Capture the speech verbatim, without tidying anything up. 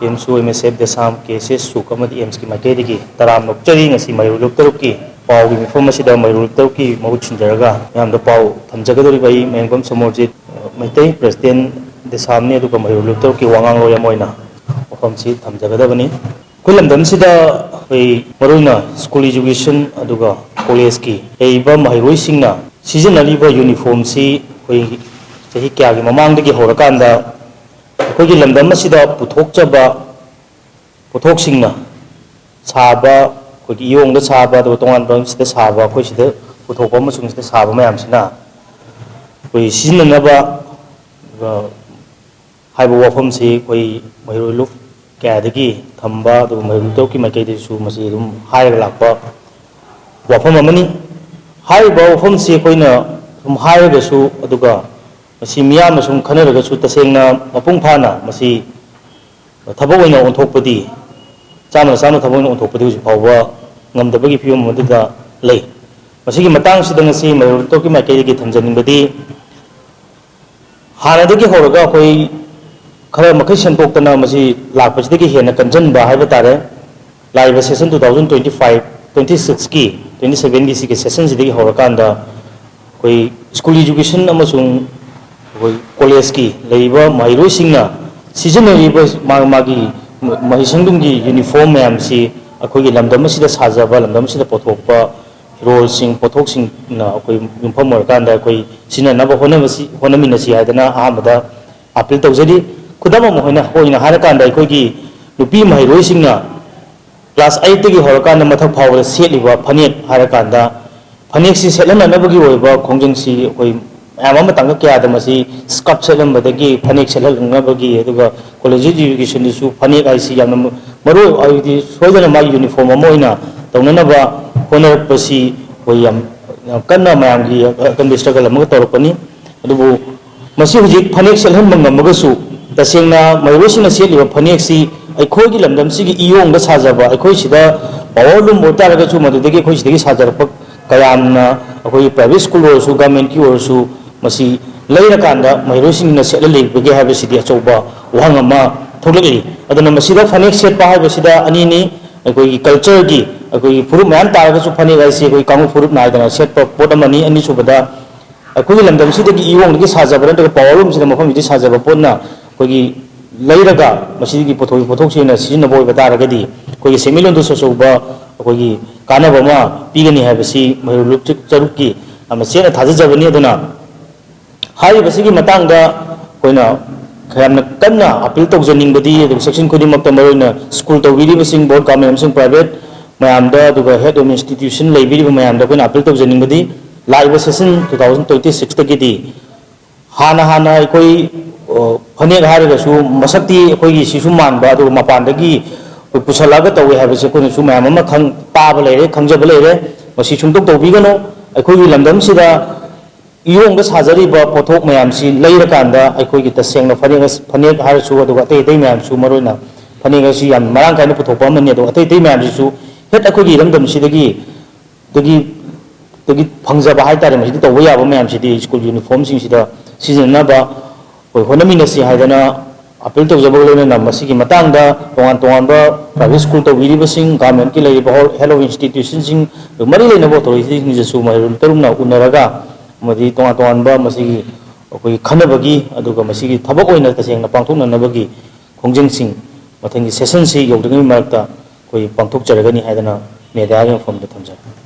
ꯑꯦꯝꯁꯨ, M ꯑꯦꯁ F ꯗꯦꯁꯥꯝ, ꯀꯦ ꯑꯦꯁ ꯑꯦꯁ ꯁꯨꯛ ꯑꯃꯗꯤ ꯑꯦꯝꯁꯀꯤ ꯃꯥꯏꯀꯩꯗꯒꯤ ꯇꯔꯥꯝꯅ ꯑꯣꯛꯆꯔꯤ꯫ ꯉꯁꯤ ꯃꯍꯩꯔꯣꯏ ꯂꯨꯞ ꯇꯔꯨꯛꯀꯤ ꯄꯥꯎꯒꯤ ꯃꯤꯐꯝ ꯑꯁꯤꯗ ꯃꯍꯩꯔꯣꯏ ꯂꯨꯞ ꯇꯔꯨꯛꯀꯤ ꯃꯍꯨꯠ ꯁꯤꯟꯖꯔꯒ ꯃꯌꯥꯝꯗ ꯄꯥꯎ ꯊꯝꯖꯒꯗꯧꯔꯤꯕ ꯑꯩ ꯃꯌꯥꯡꯐꯝ ꯁꯃꯣꯔꯖꯤꯠ ꯃꯩꯇꯩ, ꯄ꯭ꯔꯦꯁꯤꯗꯦꯟ ꯗꯦꯁꯥꯝꯅꯤ, ꯑꯗꯨꯒ ꯃꯍꯩꯔꯣꯏ ꯂꯨꯞ ꯇꯔꯨꯛꯀꯤ ꯋꯥꯉꯥꯡꯂꯣꯏ ꯑꯃ ꯑꯣꯏꯅ ꯋꯥꯐꯝꯁꯤ ꯊꯝꯖꯒꯗꯕꯅꯤ꯫ ꯑꯩꯈꯣꯏ ꯂꯝꯗꯝꯁꯤꯗ ꯑꯩꯈꯣꯏ ꯃꯔꯨꯑꯣꯏꯅ ꯁ꯭ꯀꯨꯜ ꯏꯖꯨꯀꯦꯁꯟ ꯑꯗꯨꯒ ꯀꯣꯂꯦꯖꯀꯤ ꯂꯩꯔꯤꯕ ꯃꯍꯩꯔꯣꯏꯁꯤꯡꯅ ꯁꯤꯖꯤꯟꯅꯔꯤꯕ ꯌꯨꯅꯤꯐꯣꯔꯝꯁꯤ ꯑꯩꯈꯣꯏ ꯆꯍꯤ ꯀꯌꯥꯒꯤ ꯃꯃꯥꯡꯗꯒꯤ ꯍꯧꯔꯀꯥꯟꯗ ꯑꯩꯈꯣꯏꯒꯤ ꯂꯝꯗꯝ ꯑꯁꯤꯗ ꯄꯨꯊꯣꯛꯆꯕ ꯄꯣꯠꯊꯣꯛꯁꯤꯡꯅ ꯁꯥꯕ, ꯑꯩꯈꯣꯏꯒꯤ ꯏꯌꯣꯡꯗ ꯁꯥꯕ, ꯑꯗꯨꯒ ꯇꯣꯉꯥꯟꯕ ꯁꯤꯗ ꯁꯥꯕ, ꯑꯩꯈꯣꯏ ꯁꯤꯗ ꯄꯨꯊꯣꯛꯄ ꯑꯃꯁꯨꯡ ꯁꯤꯗ ꯁꯥꯕ ꯃꯌꯥꯝꯁꯤꯅ ꯑꯩꯈꯣꯏ ꯁꯤꯖꯤꯟꯅꯅꯕ, ꯑ, ꯍꯥꯏꯕ ꯋꯥꯐꯝꯁꯤ ꯑꯩꯈꯣꯏ ꯃꯍꯩꯔꯣꯏ ꯂꯨꯞ ꯀꯌꯥꯗꯒꯤ ꯊꯝꯕ, ꯑꯗꯨꯒ ꯃꯍꯩꯔꯣꯏ ꯂꯨꯞ ꯇꯔꯨꯛꯀꯤ ꯃꯥꯏꯀꯩꯗꯁꯨ ꯃꯁꯤ ꯑꯗꯨꯝ ꯍꯥꯏꯔꯒ ꯂꯥꯛꯄ ꯋꯥꯐꯝ ꯑꯃꯅꯤ꯫ ꯍꯥꯏꯔꯤꯕ ꯋꯥꯐꯝꯁꯤ ꯑꯩꯈꯣꯏꯅ ꯁꯨꯝ ꯍꯥꯏꯔꯒꯁꯨ, ꯑꯗꯨꯒ ꯃꯁꯤ ꯃꯤꯌꯥꯝꯅ ꯁꯨꯝ ꯈꯟꯅꯔꯒꯁꯨ ꯇꯁꯦꯡꯅ ꯃꯄꯨꯡ ꯐꯥꯅ ꯃꯁꯤ ꯊꯕꯛ ꯑꯣꯏꯅ ꯑꯣꯟꯊꯣꯛꯄꯗꯤ, ꯆꯥꯝꯃꯗ ꯆꯥꯝꯃ ꯊꯕꯛ ꯑꯣꯏꯅ ꯑꯣꯟꯊꯣꯛꯄꯗꯤ ꯍꯧꯖꯤꯛ ꯐꯥꯎꯕ ꯉꯝꯗꯕꯒꯤ ꯐꯤꯕꯝ ꯑꯃꯗꯨꯗ ꯂꯩ꯫ ꯃꯁꯤꯒꯤ ꯃꯇꯥꯡꯁꯤꯗ ꯉꯁꯤ ꯃꯍꯩꯔꯣꯏ ꯂꯨꯞ ꯇꯔꯨꯛꯀꯤ ꯃꯥꯏꯀꯩꯗꯒꯤ ꯊꯝꯖꯅꯤꯡꯕꯗꯤ, ꯍꯥꯟꯅꯗꯒꯤ ꯍꯧꯔꯒ ꯑꯩꯈꯣꯏ ꯈꯔ ꯃꯈꯩ ꯁꯦꯝꯗꯣꯛꯇꯅ ꯃꯁꯤ ꯂꯥꯛꯄꯁꯤꯗꯒꯤ ꯍꯦꯟꯅ ꯀꯟꯖꯟꯕ ꯍꯥꯏꯕ ꯇꯥꯔꯦ꯫ ꯂꯥꯛꯏꯕ session two thousand twenty five, twenty sixꯀꯤ, twenty sevenꯒꯤ ꯁꯤꯒꯤ sessionꯁꯤꯗꯒꯤ ꯍꯧꯔꯀꯥꯟꯗ ꯑꯩꯈꯣꯏ ꯁ꯭ꯀꯨꯜ ꯏꯖꯨꯀꯦꯁꯟ ꯑꯃꯁꯨꯡ ꯑꯩꯈꯣꯏ ꯀꯣꯂꯦꯖꯀꯤ ꯂꯩꯔꯤꯕ ꯃꯍꯩꯔꯣꯏꯁꯤꯡꯅ ꯁꯤꯖꯤꯟꯅꯔꯤꯕ ꯃꯥ-, ꯃꯥꯒꯤ ꯃꯍꯩꯁꯪꯗꯨꯒꯤ ꯌꯨꯅꯤꯐꯣꯔꯝ ꯃꯌꯥꯝꯁꯤ ꯑꯩꯈꯣꯏꯒꯤ ꯂꯝꯗꯝ ꯑꯁꯤꯗ ꯁꯥꯖꯕ, ꯂꯝꯗꯝ ꯑꯁꯤꯗ ꯄꯨꯊꯣꯛꯄ ꯐꯤꯔꯣꯜꯁꯤꯡ, ꯄꯣꯠꯊꯣꯛꯁꯤꯡꯅ ꯑꯩꯈꯣꯏ ꯌꯨꯝꯐꯝ ꯑꯣꯏꯔꯀꯥꯟꯗ ꯑꯩꯈꯣꯏ ꯁꯤꯖꯤꯟꯅꯅꯕ ꯍꯣꯠꯅꯕꯁꯤ, ꯍꯣꯠꯅꯃꯤꯟꯅꯁꯤ ꯍꯥꯏꯗꯅ ꯑꯍꯥꯟꯕꯗ ꯑꯥꯄꯤꯜ ꯇꯧꯖꯔꯤ꯫ ꯈꯨꯗꯝ ꯑꯃ ꯑꯣꯏꯅ, ꯑꯣꯏꯅ ꯍꯥꯏꯔꯀꯥꯟꯗ ꯑꯩꯈꯣꯏꯒꯤ ꯅꯨꯄꯤ ꯃꯍꯩꯔꯣꯏꯁꯤꯡꯅ class eightꯇꯒꯤ ꯍꯧꯔꯀꯥꯟꯗ ꯃꯊꯛ ꯐꯥꯎꯕꯗ ꯁꯦꯠꯂꯤꯕ ꯐꯅꯦꯛ ꯍꯥꯏꯔꯀꯥꯟꯗ, ꯐꯅꯦꯛꯁꯤ ꯁꯦꯠꯍꯟꯅꯅꯕꯒꯤ ꯑꯣꯏꯕ ꯈꯣꯡꯖꯪꯁꯤ ꯑꯩꯈꯣꯏ ꯃꯌꯥꯝ ꯑꯃ ꯇꯥꯡꯀꯛ ꯀꯌꯥꯗ ꯃꯁꯤ skirt ꯁꯦꯠꯍꯟꯕꯗꯒꯤ ꯐꯅꯦꯛ ꯁꯦꯠꯍꯟꯅꯕꯒꯤ, ꯑꯗꯨꯒ college educationꯗꯁꯨ ꯐꯅꯦꯛ ꯍꯥꯏꯁꯤ ꯌꯥꯝꯅ ꯃꯔꯨ ꯑꯣꯏ, ꯍꯥꯏꯕꯗꯤ ꯁꯣꯏꯗꯅ ꯃꯥꯒꯤ uniform ꯑꯃ ꯑꯣꯏꯅ ꯇꯧꯅꯅꯕ ꯍꯣꯠꯅꯔꯛꯄꯁꯤ ꯑꯩꯈꯣꯏ ꯌꯥꯝ, ꯌꯥꯝ ꯀꯟꯅ ꯃꯌꯥꯝꯒꯤ ꯑꯀꯟꯕ struggle ꯑꯃꯒ ꯇꯧꯔꯛꯄꯅꯤ꯫ ꯑꯗꯨꯕꯨ ꯃꯁꯤ ꯍꯧꯖꯤꯛ ꯐꯅꯦꯛ ꯁꯦꯠꯍꯟꯕ ꯉꯝꯃꯒꯁꯨ, ꯇꯁꯦꯡꯅ ꯃꯍꯩꯔꯣꯏꯁꯤꯡꯅ ꯁꯦꯠꯂꯤꯕ ꯐꯅꯦꯛꯁꯤ ꯑꯩꯈꯣꯏꯒꯤ ꯂꯝꯗꯝꯁꯤꯒꯤ ꯏꯌꯣꯡꯗ ꯁꯥꯖꯕ, ꯑꯩꯈꯣꯏ ꯁꯤꯗ powerloom ꯑꯣꯏꯇꯥꯔꯒꯁꯨ, ꯃꯗꯨꯗꯒꯤ ꯑꯩꯈꯣꯏ ꯁꯤꯗꯒꯤ ꯁꯥꯖꯔꯛꯄ ꯀꯌꯥꯝꯅ ꯑꯩꯈꯣꯏꯒꯤ private school ꯑꯣꯏꯔꯁꯨ, governmentꯀꯤ ꯑꯣꯏꯔꯁꯨ, ꯃꯁꯤ ꯂꯩꯔꯀꯥꯟꯗ ꯃꯍꯩꯔꯣꯏꯁꯤꯡꯅ ꯁꯦꯠꯍꯜꯂꯤꯕꯒꯦ ꯍꯥꯏꯕꯁꯤꯗꯤ ꯑꯆꯧꯕ ꯋꯥꯍꯪ ꯑꯃ ꯊꯣꯛꯂꯛꯂꯤ꯫ ꯑꯗꯨꯅ ꯃꯁꯤꯗ ꯐꯅꯦꯛ ꯁꯦꯠꯄ ꯍꯥꯏꯕꯁꯤꯗ ꯑꯅꯤꯅꯤ, ꯑꯩꯈꯣꯏꯒꯤ cultureꯒꯤ ꯑꯩꯈꯣꯏꯒꯤ ꯐꯨꯔꯨꯞ ꯃꯌꯥꯝ ꯇꯥꯔꯒꯁꯨ ꯐꯅꯦꯛ ꯍꯥꯏꯁꯤ ꯑꯩꯈꯣꯏ ꯀꯥꯡꯂꯨꯞ ꯐꯨꯔꯨꯞ ꯅꯥꯏꯗꯅ ꯁꯦꯠꯄ ꯄꯣꯠ ꯑꯃꯅꯤ꯫ ꯑꯅꯤꯁꯨꯕꯗ ꯑꯩꯈꯣꯏꯒꯤ ꯂꯝꯗꯝꯁꯤꯗꯒꯤ ꯏꯌꯣꯡꯗꯒꯤ ꯁꯥꯖꯕ ꯅꯠꯇ꯭ꯔꯒ powerloomꯁꯤꯗ ꯃꯐꯝꯁꯤꯗꯒꯤ ꯁꯥꯖꯕ ꯄꯣꯠꯅ ꯑꯩꯈꯣꯏꯒꯤ ꯂꯩꯔꯒ ꯃꯁꯤꯒꯤ ꯄꯨꯊꯣꯛ ꯄꯣꯠꯊꯣꯛꯁꯤ ꯑꯣꯏꯅ ꯁꯤꯖꯤꯟꯅꯕ ꯑꯣꯏꯕ ꯇꯥꯔꯒꯗꯤ ꯑꯩꯈꯣꯏꯒꯤ ꯁꯦꯟꯃꯤꯠꯂꯣꯟꯗꯁꯨ ꯑꯆꯧꯕ ꯑꯩꯈꯣꯏꯒꯤ ꯀꯥꯟꯅꯕ ꯑꯃ ꯄꯤꯒꯅꯤ ꯍꯥꯏꯕꯁꯤ ꯃꯍꯩꯔꯣꯏ ꯂꯨꯞ ꯆꯔꯨꯛꯀꯤ ꯌꯥꯝꯅ ꯆꯦꯠꯅ ꯊꯥꯖꯖꯕꯅꯤ꯫ ꯑꯗꯨꯅ ꯍꯥꯏꯔꯤꯕꯁꯤꯒꯤ ꯃꯇꯥꯡꯗ ꯑꯩꯈꯣꯏꯅ ꯌꯥꯝꯅ ꯀꯟꯅ appeal ꯇꯧꯖꯅꯤꯡꯕꯗꯤ ꯑꯗꯨꯝ section ꯈꯨꯗꯤꯡꯃꯛꯇ ꯃꯔꯨꯑꯣꯏꯅ school ꯇꯧꯕꯤꯔꯤꯕꯁꯤꯡ board government ꯑꯃꯁꯨꯡ private ꯃꯌꯥꯝꯗ ꯑꯗꯨꯒ head of institution ꯂꯩꯕꯤꯔꯤꯕ ꯃꯌꯥꯝꯗ ꯑꯩꯈꯣꯏꯅ appeal ꯇꯧꯖꯅꯤꯡꯕꯗꯤ ꯂꯥꯛꯏꯕ session two thousand twenty sixꯇꯒꯤꯗꯤ ꯍꯥꯟꯅ ꯍꯥꯟꯅ ꯑꯩꯈꯣꯏ ꯐꯅꯦꯛ ꯍꯥꯏꯔꯒꯁꯨ ꯃꯁꯛꯇꯤ ꯑꯩꯈꯣꯏꯒꯤ ꯁꯤꯁꯨ ꯃꯥꯟꯕ ꯑꯗꯨꯒ ꯃꯄꯥꯟꯗꯒꯤ ꯑꯩꯈꯣꯏ ꯄꯨꯁꯜꯂꯛꯑꯒ ꯇꯧꯋꯦ ꯍꯥꯏꯕꯁꯦ ꯑꯩꯈꯣꯏꯅꯁꯨ ꯃꯌꯥꯝ ꯑꯃ ꯈꯪ ꯇꯥꯕ ꯂꯩꯔꯦ, ꯈꯪꯖꯕ ꯂꯩꯔꯦ꯫ ꯃꯁꯤ ꯁꯨꯡꯇꯧ ꯇꯧꯕꯤꯒꯅꯨ꯫ ꯑꯩꯈꯣꯏꯒꯤ ꯂꯝꯗꯝꯁꯤꯗ ꯏꯌꯣꯡꯗ ꯁꯥꯖꯔꯤꯕ ꯄꯣꯠꯊꯣꯛ ꯃꯌꯥꯝꯁꯤ ꯂꯩꯔꯀꯥꯟꯗ ꯑꯩꯈꯣꯏꯒꯤ ꯇꯁꯦꯡꯅ ꯐꯅꯦꯛ ꯑꯁ-, ꯐꯅꯦꯛ ꯍꯥꯏꯔꯁꯨ ꯑꯗꯨꯒ ꯑꯇꯩ ꯑꯇꯩ ꯃꯌꯥꯝꯁꯨ ꯃꯔꯨꯑꯣꯏꯅ ꯐꯅꯦꯛ ꯑꯁꯤ ꯌꯥꯝ ꯃꯔꯥꯡ ꯀꯥꯏꯅ ꯄꯨꯊꯣꯛꯄ ꯑꯃꯅꯤ꯫ ꯑꯗꯨꯒ ꯑꯇꯩ ꯑꯇꯩ ꯃꯌꯥꯝꯁꯤꯁꯨ ꯍꯦꯛ ꯑꯩꯈꯣꯏꯒꯤ ꯏꯔꯝꯗꯝꯁꯤꯗꯒꯤ ꯗꯒꯤ, ꯗꯒꯤ ꯐꯪꯖꯕ ꯍꯥꯏꯇꯥꯔꯦ, ꯃꯁꯤꯗ ꯇꯧꯕ ꯌꯥꯕ ꯃꯌꯥꯝꯁꯤꯗꯤ school uniformꯁꯤꯡꯁꯤꯗ ꯁꯤꯖꯤꯟꯅꯅꯕ ꯑꯩꯈꯣꯏ ꯍꯣꯠꯅꯃꯤꯟꯅꯁꯤ ꯍꯥꯏꯗꯅ appeal ꯇꯧꯖꯕꯒ ꯂꯣꯏꯅꯅ ꯃꯁꯤꯒꯤ ꯃꯇꯥꯡꯗ ꯇꯣꯉꯥꯟ ꯇꯣꯉꯥꯟꯕ private school ꯇꯧꯕꯤꯔꯤꯕꯁꯤꯡ, governmentꯀꯤ ꯂꯩꯔꯤꯕ health of institutionꯁꯤꯡ, ꯑꯗꯨ ꯃꯔꯤ ꯂꯩꯅꯕ authorityꯁꯤꯡꯗꯁꯨ ꯃꯍꯩꯔꯣꯏ ꯇꯔꯨꯛꯅ ꯎꯅꯔꯒ ꯑꯃꯗꯤ ꯇꯣꯉꯥꯟ ꯇꯣꯉꯥꯟꯕ ꯃꯁꯤꯒꯤ ꯑꯩꯈꯣꯏꯒꯤ ꯈꯟꯅꯕꯒꯤ ꯑꯗꯨꯒ ꯃꯁꯤꯒꯤ ꯊꯕꯛ ꯑꯣꯏꯅ ꯇꯁꯦꯡꯅ ꯄꯥꯡꯊꯣꯛꯅꯅꯕꯒꯤ ꯈꯣꯡꯖꯪꯁꯤꯡ ꯃꯊꯪꯒꯤ sessionꯁꯤ ꯌꯧꯗ꯭ꯔꯤꯉꯩ ꯃꯔꯛꯇ ꯑꯩꯈꯣꯏ ꯄꯥꯡꯊꯣꯛꯆꯔꯒꯅꯤ ꯍꯥꯏꯗꯅ mediaꯒꯤ ꯃꯐꯝꯗ ꯊꯝꯖꯔꯤ꯫